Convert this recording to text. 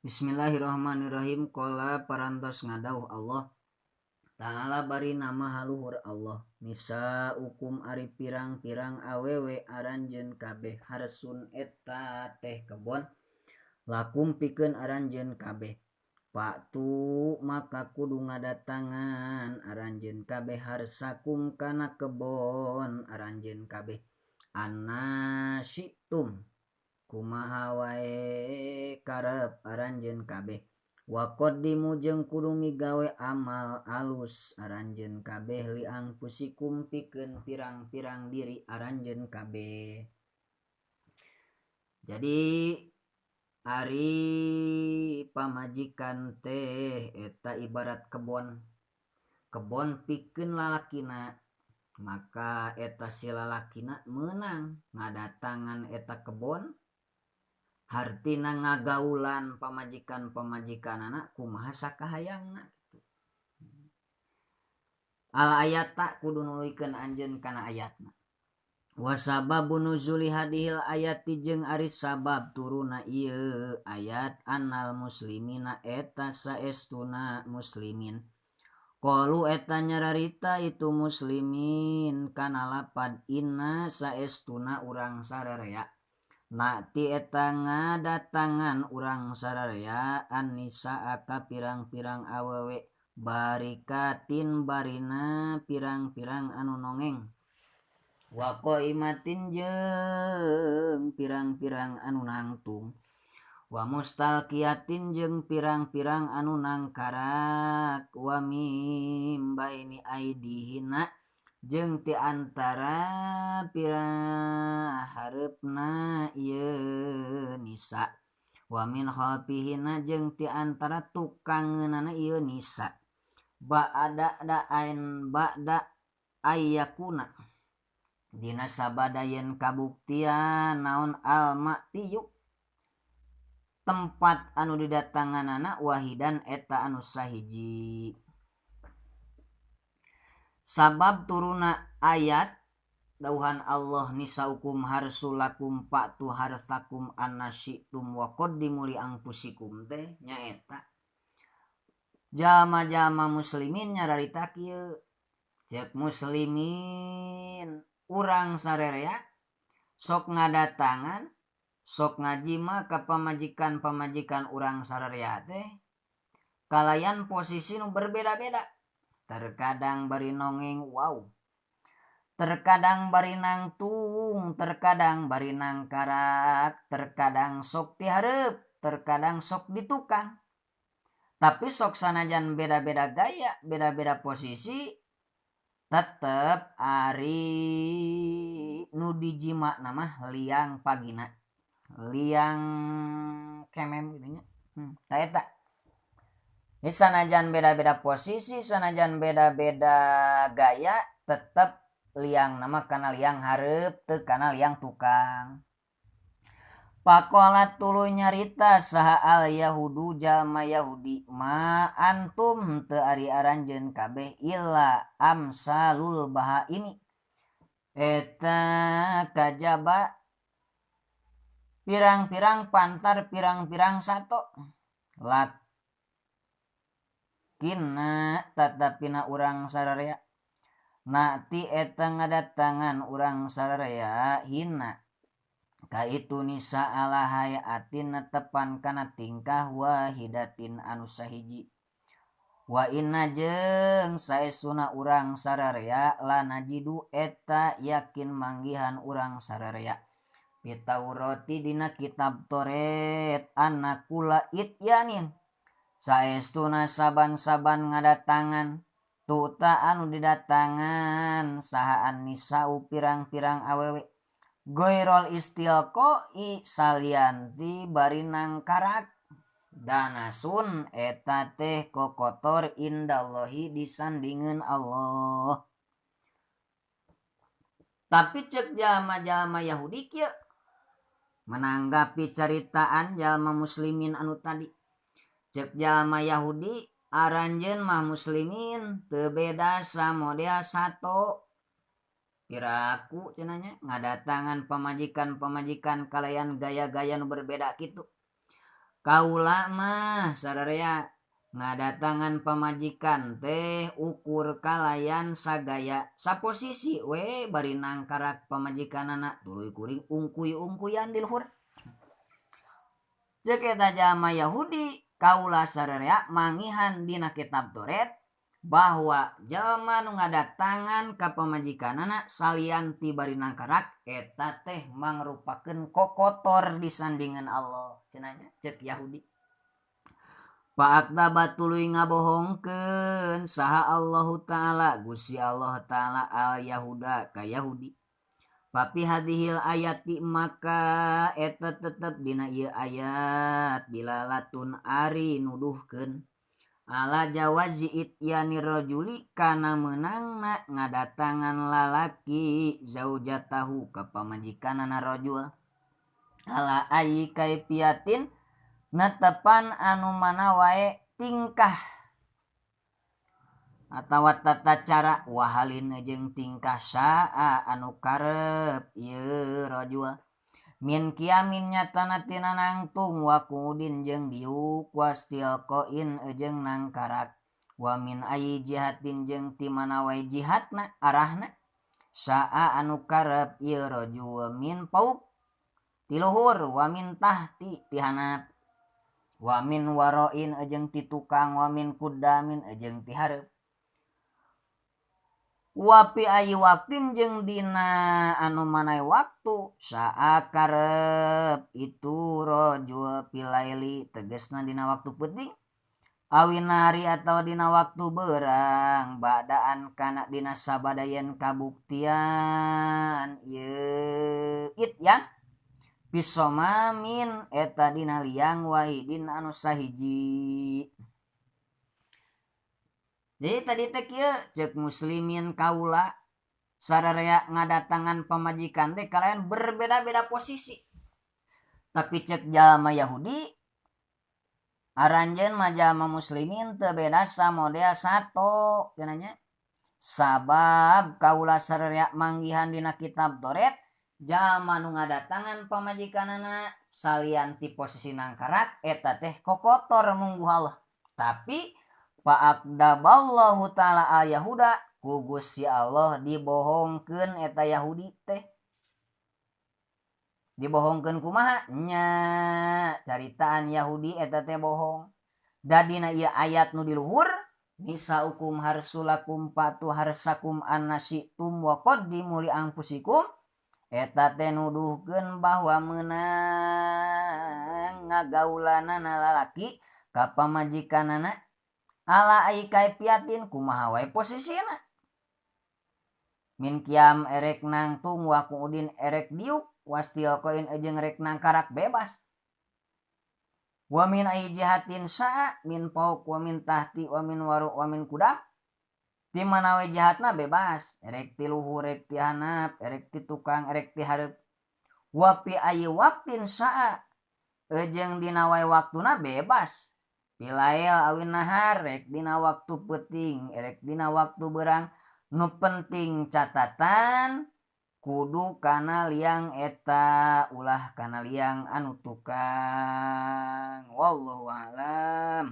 Bismillahirrahmanirrahim. Qala parantos ngadauh Allah Ta'ala bari nama haluhur Allah nisaukum ari pirang-pirang awewe aranjeun kabeh harsun eta teh kebon lakum pikeun aranjeun kabeh Patu maka kudu ngadatangan aranjeun kabeh harsakum kana kebon aranjeun kabeh anasyitum kumaha wae karep aranjeun kabeh wa qaddimu jeung kudu migawe amal alus aranjeun kabeh li anfusikum pikeun pirang-pirang diri aranjeun kabeh. Jadi ari pamajikan teh eta ibarat kebon, kebon pikeun lalakina maka eta si lalakina meunang ngadatangan eta kebon hartina ngagaulan pamajikan-pamajikanana kumaha sakahayangna. Al ayata kudu nuluykeun anjeun kana ayatna. Wa sababu nuzuli hadhil ayati jeung ari sabab turuna ieu ayat annal muslimina eta saestuna muslimin. Qalu eta nyararita itu muslimin kana lapad inna saestuna urang sararea. Nati eta ngadatangan urang sararea an-nisaa ka pirang-pirang awewe barikatin barina pirang-pirang anu nongeng wa qaimatin jeung pirang-pirang anu nangtung wa mustalqiyatin jeung pirang-pirang anu nangkarak wa mim baini aidihina jeung ti antara pirang hareupna ieu nisa wa min khalfihina jeung ti antara tukangeunana ieu nisa ba'da da'ain ba'da ayyakuna dina sabada yen kabuktian naon al-ma'tiyu tempat anu didatanganana wahidan eta anu sahiji. Sabab turuna ayat dauhan Allah nisaukum harsulakum fa'tu harthakum annasyitum wa qaddimu li anfusikum teh nyaeta jalma-jalma muslimin nyararita kieu ceuk muslimin urang sarerea sok ngadatangan sok ngajima ka pamajikan-pamajikan urang sarerea teh kalayan posisi nu berbeda-beda. Terkadang bari nongeng wow, terkadang bari nangtung, terkadang bari nangkarak, terkadang sok dihareup, terkadang sok ditukang. Tapi sok sanajan beda-beda gaya, beda-beda posisi, tetep ari nu dijima nama liang pagina, liang kemem gitu nya. Ta eta. Sanajan beda-beda posisi, sanajan beda-beda gaya, tetep liang nama kana liang hareup, teu kana liang tukang. Pakola tuluy nyarita saha al yahudu jalma Yahudi ma antum teu ari aranjeun kabeh illa amsalul bahaimi eta kajaba pirang-pirang pantar pirang-pirang sato lak kina tatapina urang sararea nati eta ngadatangan urang sararea hina kaitu nisa ala hayatin netepan kana tingkah wahidatin anu sahiji wa inna jeung saestuna urang sararea lanajidu eta yakin manggihan urang sararea Pitaurati dina kitab Toret anakula ityanin saestuna saban-saban ngadatangan tuta anu didatangan sahaan nisau pirang-pirang awewe goirol istilqoi salianti bari nangkarak danasun eta teh kokotor indallahi disandingeun Allah. Tapi cek jalma-jalma Yahudi kieu menanggapi caritaan jalma muslimin anu tadi. Cek jalma Yahudi aranjeun mah muslimin teu beda samodel sato piraku cenah ngadatangan pamajikan-pamajikan kalayan gaya-gaya nu berbeda kitu. Kaula mah sararea ngadatangan pamajikan teh ukur kalayan sagaya saposisi we bari nangkarak pamajikanana tuluy kuring ungkuy-ungkuyan di luhur. Ceuk eta jalma Yahudi kaula sararea mangihan dina kitab Taurat bahwa jalma nu ngadatangan ka pamajikanana salian ti bari nangkarak eta teh mangrupakeun kokotor disandingan Allah cenah nya ceuk Yahudi. Fa'akdzaba tuluy ngabohongkeun saha Allahu Ta'ala Gusti Allah Ta'ala al Yahuda ka Yahudi. Papi hadhil ayati maka eta tetep dina ieu ayat dilalatun ari nuduhkeun ala jawazi ityani rajuli kana meunangna ngadatangan lalaki zaujatahu ka pamajikanana rajul ala ayyi kaifiatin netepan anu mana wae tingkah atawa tata cara wahalin jeung tingkah saa anu karep ieu rajul min kiamin nyatana tina nangtung wa qudin jeung diuk wastilqain jeung nangkarak wa min ayyi jihatin jeung ti mana wae jihatna arahna saa anu karep ieu rajul min pauk ti luhur wa min tahti ti hanap wa min waroin jeung ti tukang wa min kudamin jeung ti hareup wa fi ayyi waqtin jeung dina anu manai waktu saa karep itu rajul filaili tegasna dina waktu peuting awin nahari atawa dina waktu beurang badaan kana dina sabadayan kabuktian ieu ityan pisomamin eta dina liang wahidin anu sahiji. Jadi tadi teh kieu ceuk muslimin kaula sararea ngadatangan pamajikan teh kalayan berbeda-beda posisi. Tapi ceuk jalma Yahudi aranjeun mah jalma muslimin teu beda samodel sato cenah nya. Sabab kaula sararea manggihan dina kitab Taurat jalma nu ngadatangan pamajikanana salian ti posisi nangkarak eta teh kokotor mungguh Allah. Tapi fa'akdaballahu ta'ala al Yahuda ku Gusti Allah dibohongkeun eta Yahudi teh. Dibohongkeun kumaha? Nya caritaan Yahudi eta teh bohong. Da dina ieu ayat nu di luhur nisaukum harsulakum patu harsakum annasitum wa qaddimu li anfusikum eta teh nuduhkeun bahwa meunang ngagaulanana lalaki ka pamajikanana ala ai kaifiatin kumaha wae posisina min kiam erek nangtung wa kuudin erek diuk wastilqain jeung rek nangkarak bebas wa min ai jihatin saa min pauk wa min tahti wa min waru wa min kudam di mana we jahatna bebas erek ti luhur erek ti hanap erek ti tukang erek ti hareup wa fi ayyi waqtin saa jeung dina wae waktuna bebas pilail awin nahar rek dina waktu peuting erek dina waktu beurang nu penting catatan kudu kana liang eta ulah kana liang anu tukang wallahu a'lam.